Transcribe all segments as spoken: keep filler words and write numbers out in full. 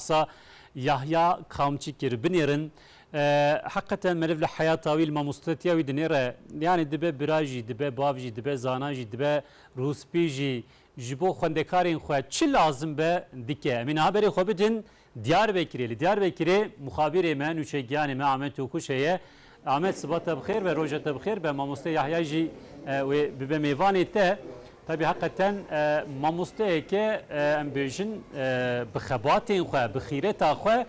Sa Yahya Kamçî kir. Binêrin, e, heqeten meriv li heyata wî, li mamostetiya wî dinêre. Yani dibe bira jî, dibe bav jî, dibe zana jî, dibe rûspî jî. Ji bo xwendekarên xwe çi lazim be dike. Em ê niha berê xwe bidin Diyarbekirê. Li Diyarbekirê muxabirê me, nûçegiyanê me Ahmet Tokuşe ye. Ahmet, siba te bi xêr be, roja te bi xêr be. Mamoste Yahya jî, e, wê bibe mêvanê te. Tabî heqeten, e, mamosteyeke, e, em bêjin, e, bi xebatên xwe, bi xîreta xwe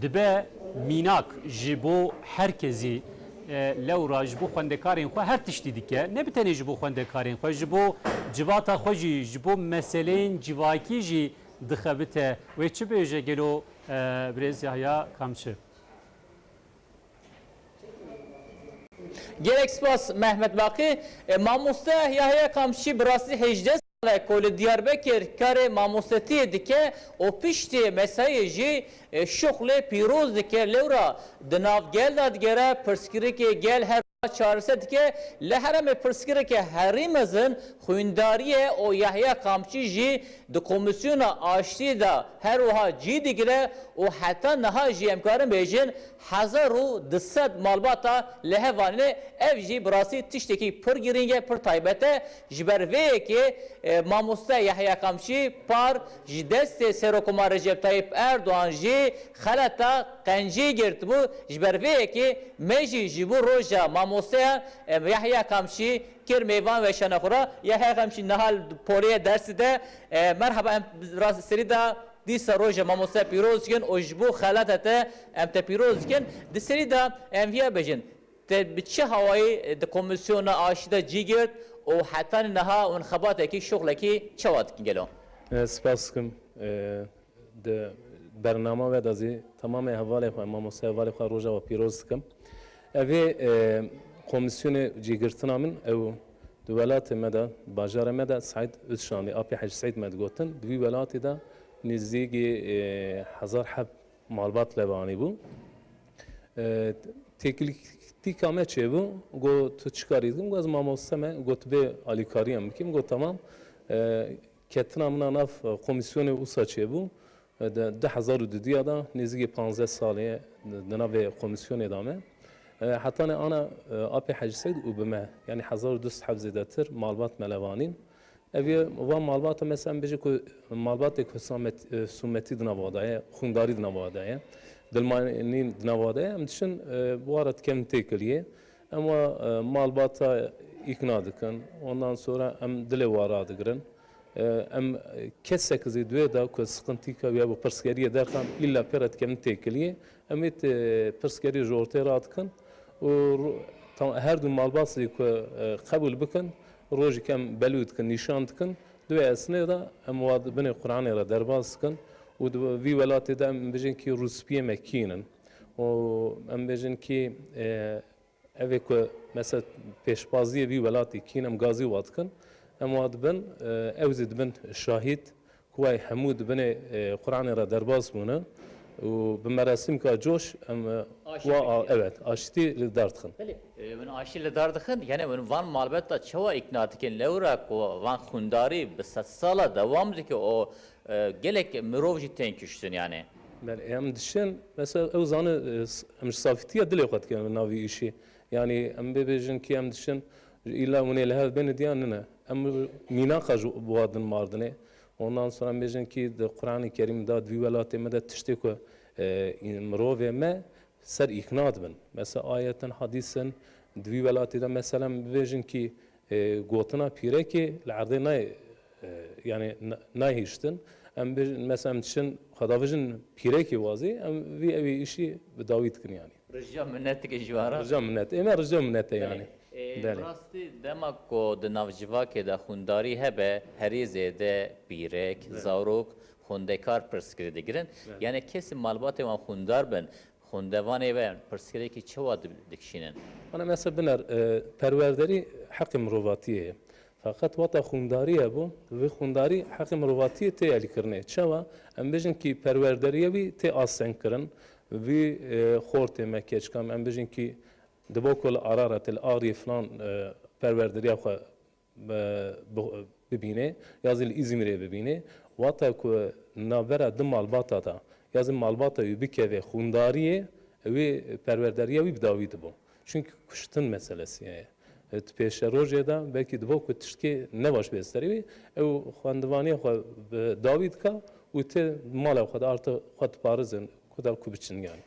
dibe mînak ji bo her kesî, e, lewra ji bo xwendekarên xwe her tiştî dike. Ne bi tenê ji bo xwendekarên xwe, ji bo civata xwe jî, ji bo meseleyên civakî jî dixebite. Wê çi bêje gelo, e, birêz Yahya Kamçi? Gelek spas Mehmet Baqî. E, mamoste Yahya Kamçî bi rastî hejdeh sal e ku li Diyarbekir karê mamostetiyê dike û piştî mesayê jî, e, şuxlê pîroz dike. Lewra di nav gel de digere, pirsgirêkê gel her çareser dike. Li herêmê pirsgirêkê herî mezin xwîndarî ye û Yahya Kamçî jî di Komîsyona Aştî de her wiha cî digire û heta niha jî em karin bêjin hezar û du sed malbata li hev anîne. Ev jî bi rastî tiştekî pir girîng e, pir taybet e. Ji ber vê yekê, e, mamoste Yahya Kamçî par ji destê Serokkomar Recep Tayyip Erdogan jî xelata qencî girtibû. Ji ber vê yekê me jî ji bo roja mamosteya, e, Yahya Kamçî kir mêvan weşana xwe re. Yahya Kamçî niha li polê ye Dersî de. E, merhaba, em rast serî de dîsa roja mamoste pîroz dikin û ji bo xelata te em te pîroz dikin. Di serî de em viya bêjin. Te bi çi hawayî di Komîsyona Aştî de cî girt û hetanî niha hûn xebatekî, şuxlekî çawa dikin gelo? E, spas dikim. E, di bernama we de zî temamê hevalê xwe, mamoste hevalê xwe roja we pîroz dikim. Evê, e, komîsyonê cîgirtina min ew di welatê me de, bajarê me de Seîd Özşanlî, apê Hecî Seîd me digotin, di vî welatê de nêzîkî, e, hezar heb malbat levanî bû. E, têkilîtîka me çêbû, got, "Tu çi karî dikin?" Got, "Ez mamoste me." Got, "Tu bê alîkarî em bikim." Got, "Temam." E, ketina min a nav, e, komîsyonê wisa çêbû. E, di, du hezar û duduya de nêzîkî panzdeh salê ye di, di navê komîsyonê de me. E, hetanê ana, e, apê Hecî Seîd û bi me, yanî hezar û du sed heb zêdetir malbat me levanîn. Ev yê van malbata, mesela, em bêjin ku malbatê ku husamet-, e, husumetî di nava de ye, xwîndarî di nava de ye, dilmanî di nava de ye, em diçin, e, bi wan re dikevin têkiliyê. Em wa, e, malbata îkna dikin. Ondan sonra em dilê wan radigirin. E, em, e, kesek zî di wê de ku siqintîka wî hebû, pirsgeriyê derxan, îlla pê re dikevin têkiliyê. Em ê, e, pirsgerî ji ortê radikin û ro-, tam her du malbat zî ku, e, qebûl bikin, rojek em belû dikin, nîşan dikin. Di wê esnê de em wa di binê Quranê re derbas dikin û di vî welatê de em bêjin kî rûspiyê me kîn in. Û em bêjin kî, e, ev ê ku mesela pêşbaziyê vî welatê kîn, em gazî wa dikin. Em wa dibin, e, ew zî dibin şahîd. Ku wey hemû di binê, e, Quranê re derbas bûne û bi merasîmka coş em, e, Aşî wa, a, dikîne. Evet, aştî li dar dixin. Belê, e, hûn aşî li dar dixin, yani hûn van malbeta çawa îkna dikin? Lewra ku van xwîndarî bi sedsala dewam dike, o, e, gelek mirov jî tên kuştin yani. Belê, em dişin, mesela ew zane, e, s-, em ji safîtiya dilê xwe dikin navî îşî. Yani em bê bêjin ki em dişin, îlla hûn ê li hev bên diya nine. Em mînaka ji bo din mardinê. Ondan sonra em bêjin ki di Quranê Kerîm de, di vî welatê me de tiştê ku, e, mirovê me ser îkna dibin. Mesela ayetin, hadîsin, di vî welatê de mesela em bibêjin ki, e, gotina pîrekê li erdê nayê, e, yani na-, nayê hiştin. Em bêjin, mesela em diçin xwe davêjin pîrekê wazî, em vî ewî îşî bi dawî dikin yani. Rica minnet dike ji wan re. Rica minnet. Ê me rica minnet e yani. Belê. E, Belê. Bi rastî dema ku di nav civakê de xwîndarî hebe, herî zêde pîrek, Belê. Zarok, xwendekar pirsgirî digirin. Belê. Yani kesî malbatê wan xwîndar bin, xwendevanê we pirsgirêkî çawa di-, dikişînin? Ana mesela biner, e, perwerderî heqê mirovatiyê ye. Feqet wata xwîndarî hebû, vê xwîndarî heqê mirovatiyê tê elîkirinê. Çawa? Em bêjin kî perwerderiya wî tê astengkirin, vî, e, xortê me, keçika me, em bêjin kî dibo ku li Araratê, li Agiriyê filan, e, perwerderiya xwe, e, bi-, bibîne, ya zî li Îzmîrê bibîne. Wata ku navbera du malbata de ya zî malbata wî bikeve xwîndariyê, wî perwerderiya wî bi dawî dibû. Çunkî kuştin meselesî ye. E, di pêşerojê de belkî dibo ku tiştkê ne baş bê serê wî, ew xwendivaniya xwe bi dawî dika û tê mala xwe de artı xwe diparizin ku da ku biçin yani.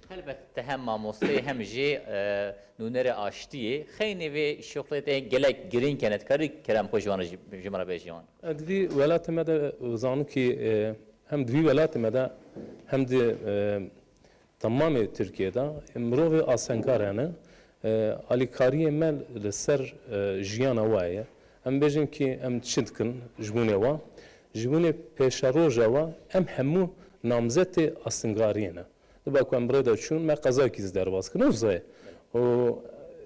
Helbet te hem mamosteyê hem jî, e, nûnerê aştiyê. Xeynî vê şuxlê te gelek girîng kene. Dikarî kerem xwe ji wan re jî, ji min re bêjî wan? E, di vî welatê me de, e, zanûkî, e, hem di vî welatê me de hem di, e, temamê Tirkiyê de, e, mirovê asengar hene. E, alîkariyê me li ser, e, jiyana we ye. Em bêjin kî em çi dikin ji bûnê we? Ji bûnê pêşeroja we em hemû namzetê asengariyê ne. Diba ku em bi rê de çûn, me qezayekî zî derbas kir. Nûzê. Û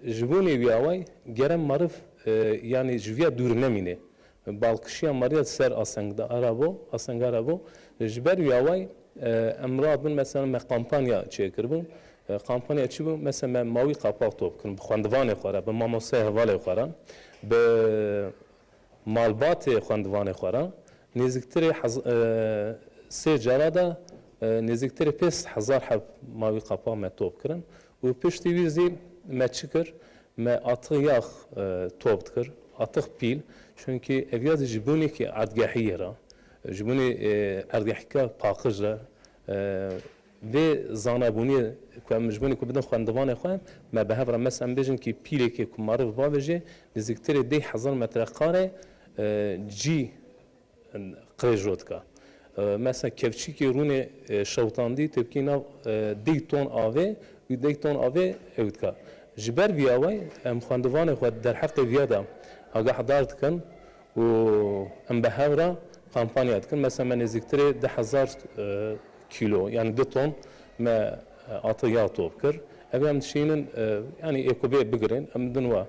ji bûnê wî away gere meriv, e, yanî ji viya dûr nemîne. Balkişiya meriya ser asengdara bo, asengara bo. Ji ber wî away, e, em radibin, mesela me kampanya çêkiribû. E, kampanya çi bû? Mesela me mawî qapax top kirin. Bi xwendivanê xwe re, bi mamosteyê hevalê xwe re, bi malbatê xwendivanê xwe re nêzîktirê hez-, e, sê cara de, e, nêzîktirê pênc hezar heb mawî qapa me top kirin û piştî wî zî me çi kir? Me atix yax, e, top dikir, atix pîl, çunkî ev ya zî ji bûnekî erdgehiyê re, ji bûnê, e, erdgehîka paqij re, e, Vê zanabûniyê ku em ji binê ku bidin xwendivanê xwe, me bi hev re, mesela em bêjin kî pîlekê ku meriv bavêjê, nêzîktirê deh hezar metrekare, e, cî qirêjo dika. E, mesela kevçîkê rûnê, e, şewtandî têbikî nav, e, deh ton avê, wî deh ton avê ew dika. Ji ber vî awayî em xwendivanê xwe derheqê vîya de agahdar dikin. Û em bi hev re kampanya dikin. Mesela me nêzîktirê du hezar, e, kîlo, yani du ton me, e, atê yax top kir. Ev em dişînin, e, yani ê ku bê bigirin, em din we,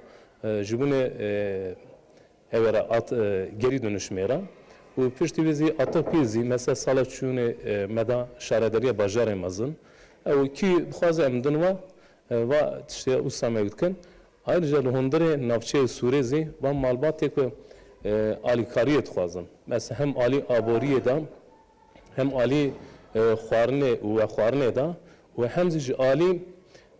e, ji binê, e, ev re at, e, gerî dönüşmê re. Û piştî wî zî atê pîl zî, mesela sala çûnê, e, me da şarederiya bajarê mezin. Ew kî dixwaze em din we, E, va tiştê wisa me dikin. Ayrıca li hundirê navçeyê Sûrê zî van malbatê ku, e, alîkariyê dixwazin. Mesela hem alî aboriyê de, hem alî, e, xwarinê û vexwarinê de û hem zî ji alî,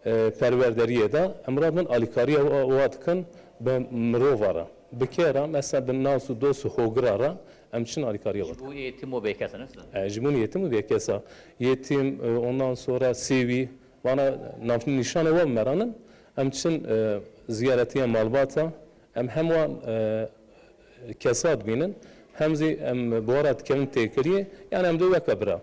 e, perwerderiyê de em radin alîkariya wa, wa dikin bi mirova re. Bi kê re? Mesela bi nas û dost û hogira re em çin alîkariya wa dikin. Ji bo yêtim û bêkes, ne? E, ji bo yêtim û bêkesa. Yêtim, e, ondan sonra sêwî, Vana navnîşanê we meranin, em çin, e, ziyaretiya malbata, em hem wan, e, kesa dibînin, hem zî em bi we re dikevin têkiliyê, yani em dê weke bira.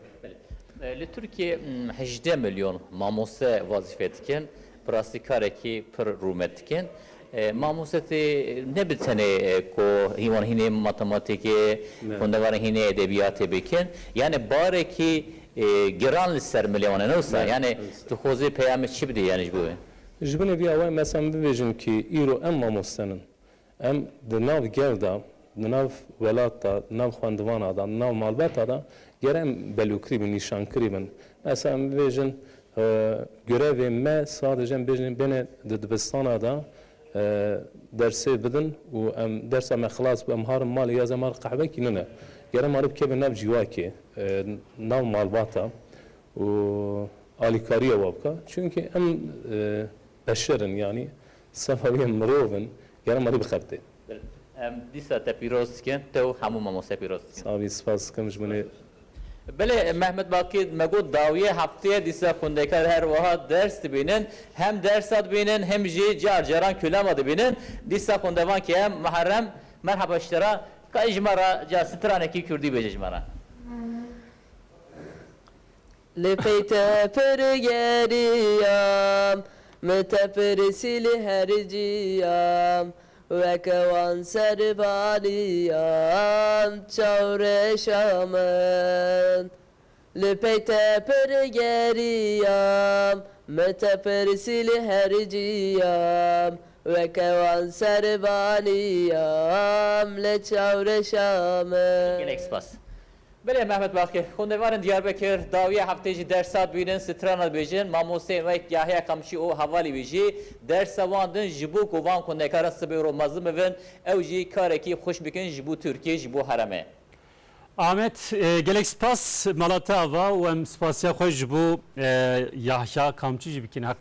Belê. E, li Tirkiyê, m, hejdeh milyon mamoste wazîfe dikin, bi rastî karekî pir rûmet dikin. E, mamoste tê ne bi tenê, e, ku hîwan hînê matematîkê, Ne. xwendevanê hînê edebiyatê bikin. Yani barekî, e, giran li ser milê wan e, ne wisa? Ne, Yani ne wisa. tu xwezî peyamê çi bidî yani ji bo wê? Ji binê vî awayî mesela em bibêjin kî îro em mamoste nin. Em di nav gel de, di nav welat de, di nav xwendivana de, di nav malbata de gere em belûkirî bin, nîşankirî bin. Mesela em bibêjin, E, görevê me sadece em bêjin bêne di dibistana de, e, dersê bidin û em dersa me xilas bû, em harin malê ya zî em harin qehwekî nine. Gere meriv bikeve nav civakê, e, nav malbata û alîkariya wa bika. Çunkî em, e, beşer in, yanî sifa wî em mirov in, gere meriv bixebitê. Em dîsa te pîroz dikin, te û hemû mamoste pîroz dikin. Sabî, spas dikim ji binê. Belê, Mehmet Bakî, me got dawiyê hefteyê dîsa xwendekar her wiha ders dibînin, hem dersa dibînin, hem jî car caran külama dibînin. Dîsa xwendevan ki em, Muharrem, merhaba ji te re, ka ji me re ca stranekî kurdî bêje ji me re. Li pey te pir geriyam, min te pirsî li her ciyam, weke wan ser baniyam çawreşa min. Li pey te pir geriyam, min te pirsî li her ciyam, weke wan ser baniyam li çawreşa min. Gelek spas. Belê Mehmet Bakir, xwendevanên Diyarbekir dawiya heftê jî dersa dibînin, strana dibêjin, mamosteyên wek Yahya Kamçî û hevalê wî jî dersa wan din ji bo ku van xwendekaran sibê ro mezin bibin, ew jî karekî xweş bikin ji bo Tirkiyê, ji bo herêmê. Ahmet, e, gelek spas mala te ava û em spasiya xwe ji bo, e, Yahya Kamçî jî bikin heqet.